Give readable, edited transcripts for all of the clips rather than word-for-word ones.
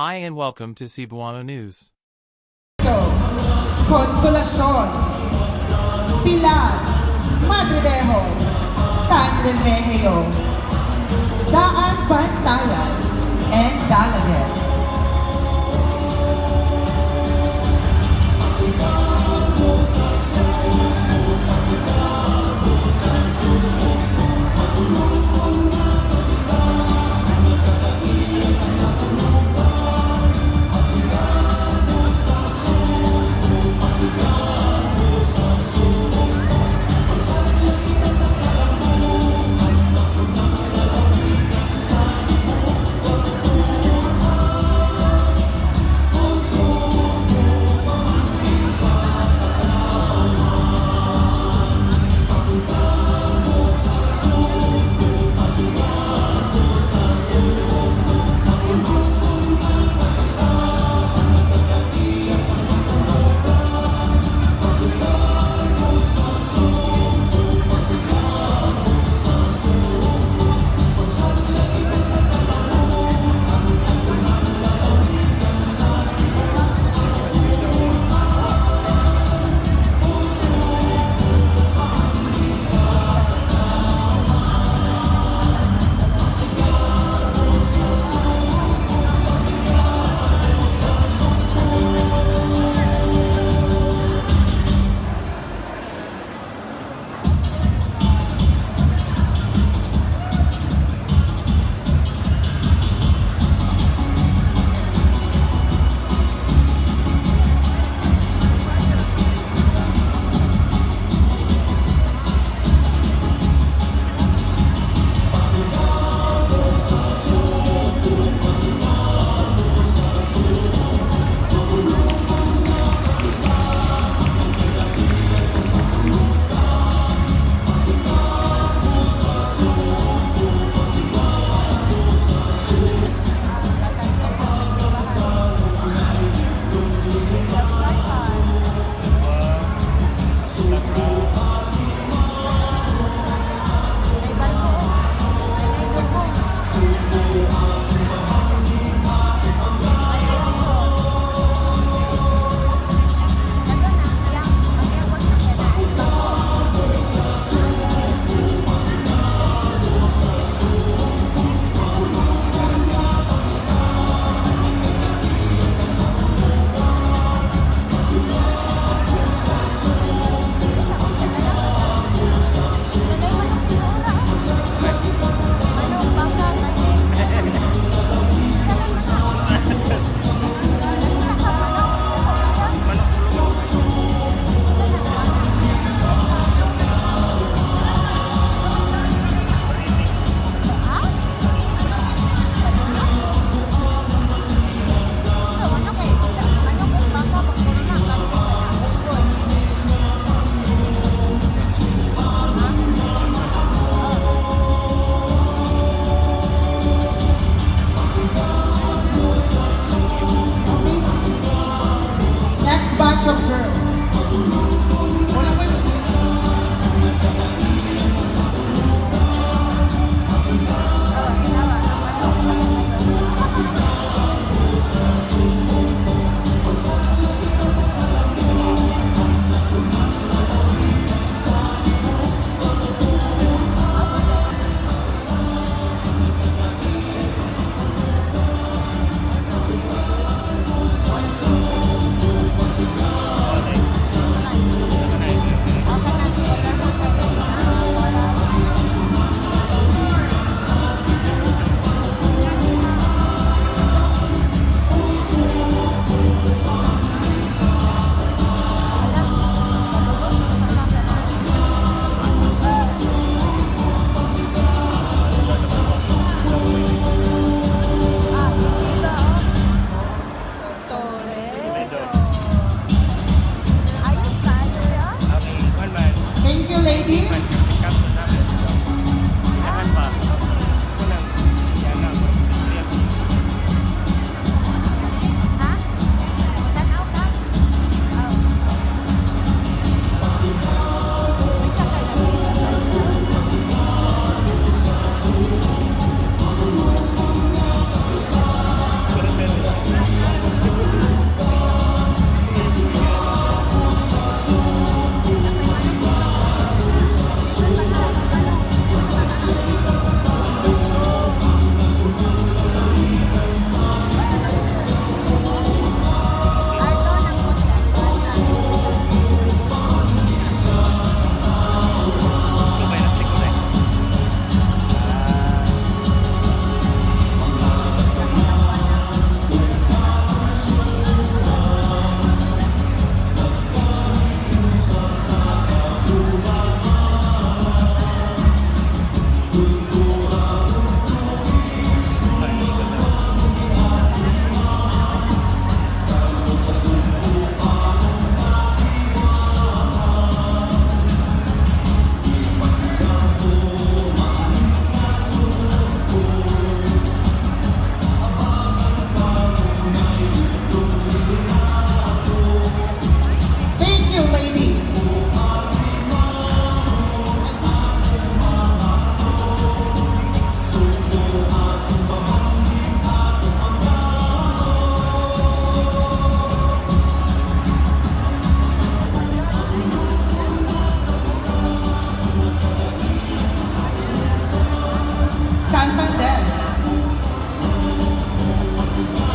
Hi and welcome to Cebuano News. Consolacion, Pilar, Madridejos, San Remigio, Daan Bantayan, and Dalaguete.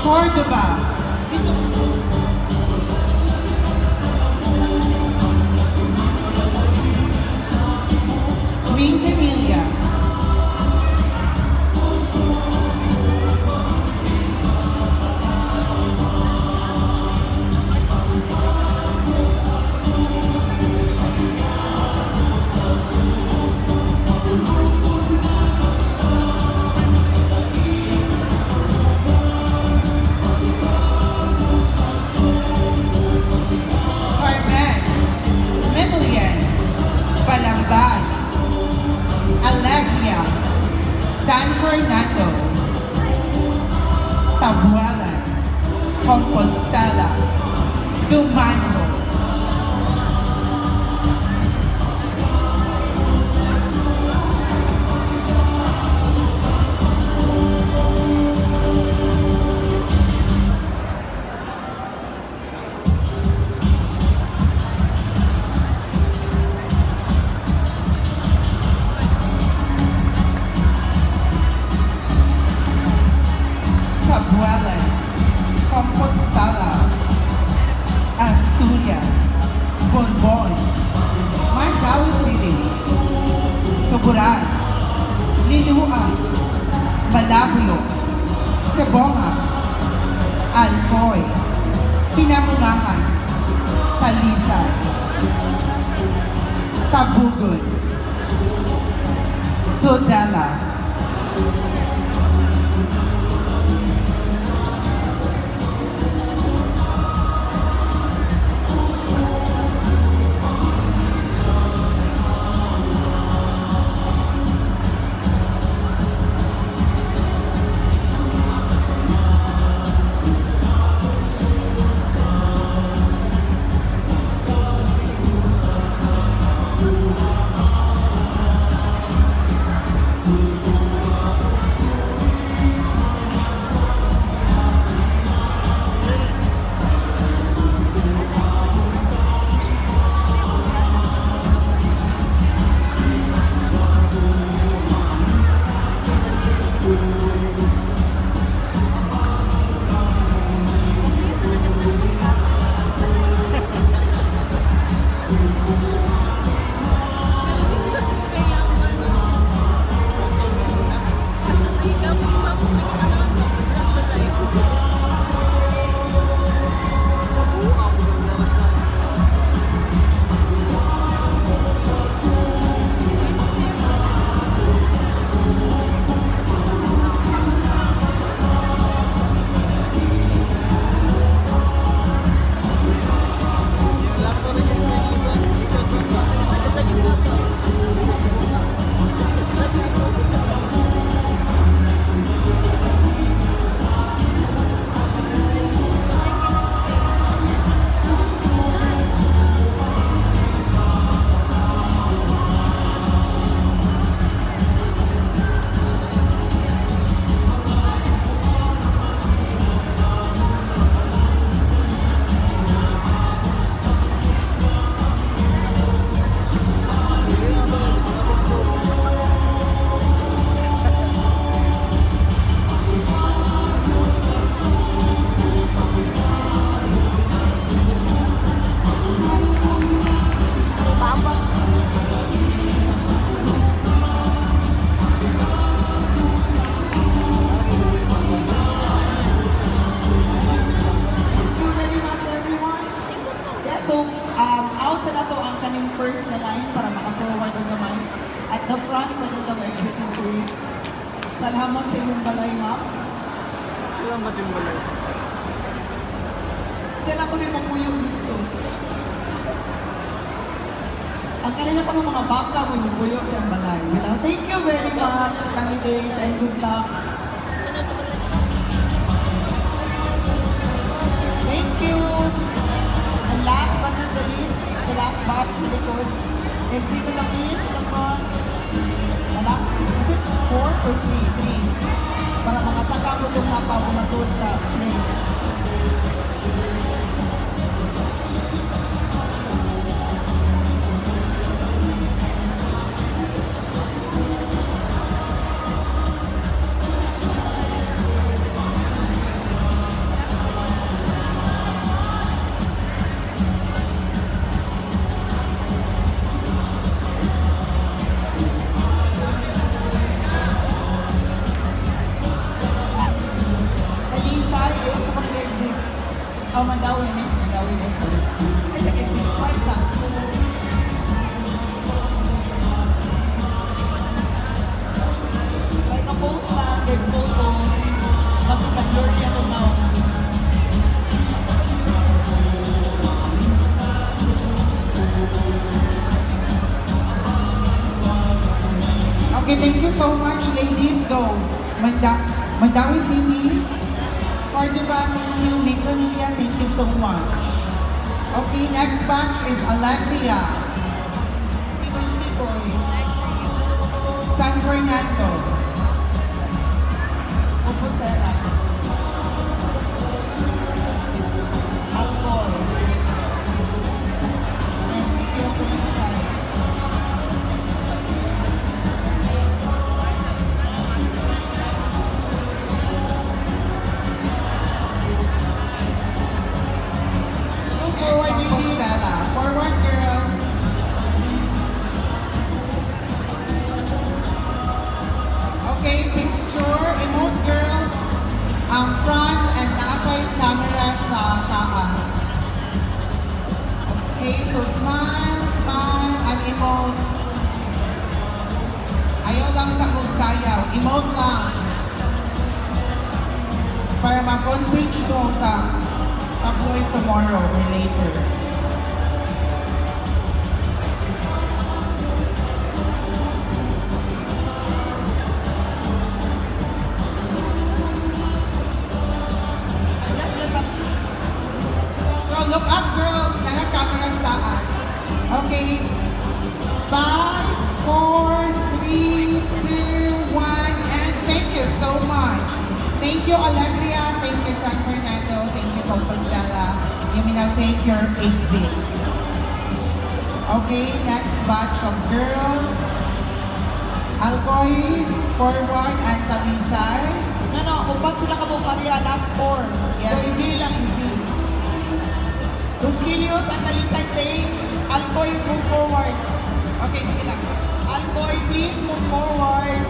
Cordoba. Minglanilla. Carmen, Medellin, Balamban, Alegria, San Fernando, Tabuelan, Compostela, Dumanjug. Tabuelan, Compostela, Asturias, Borbon, Margao City, Tuburan, Liloan, Malabuyoc, Sibonga, Alcoy, Pinamungahan, Talisay, Tabogon, Tudela. Thank you very much, everyone. Yeah, so out sa nato ang kaning first na line para maka-forward ang gamay. At the front, pwede ka ma-exit ni sir. Salamat sa imong balay, ma'am. Ilang ba siyang balay? Sila ko rin magpuyong dito. Ang kanina ko ng mga baka mo yung puyo sa iyong balay. Thank you very much, candidates, and good luck. Thank you. And last but not the least, the last batch in likod. Exit to the please in the front. The last, is it four or three? Three. Para mga saka ko itong napapumasod sa frame. Oh, Mandaue ni. Mandaue ni, sorry. Ay, sa exit. Smile sa. Like a post lang, kay photo. Kasi na-blur niya itong now. Okay, thank you so much, ladies. Go. Mandaue City, Cordova, thank you. Minglanilla, thank you so much. Okay, next batch is Alegria, Sikoy, sikoy. San Fernando, Compostela. Alcoy. And City of Talisay. Move forward, ladies. Compostela. Forward, girls. Okay, picture, emote girls, ang front and napay camera sa taas. Okay, so smile, smile, and emote. Ayaw lang sa kung sayaw, emote lang. Para ma-front page mo sa tabloid tomorrow or later. Adjust the top. So look up, girls. Nara camera sa taas. Okay. 5, 4, 3, 2, 1, and thank you so much. Thank you, Alegria. Thank you, San Fernando. Thank you, Compostela. You may now take your exit. Okay, next batch of girls. Alcoy, forward, and Talisay. No, upat sila ka pareha, last four. Yes. So, hindi lang, hindi. Rusquilios and Talisay stay. Alcoy, move forward. Okay, sige lang. Alcoy, please move forward.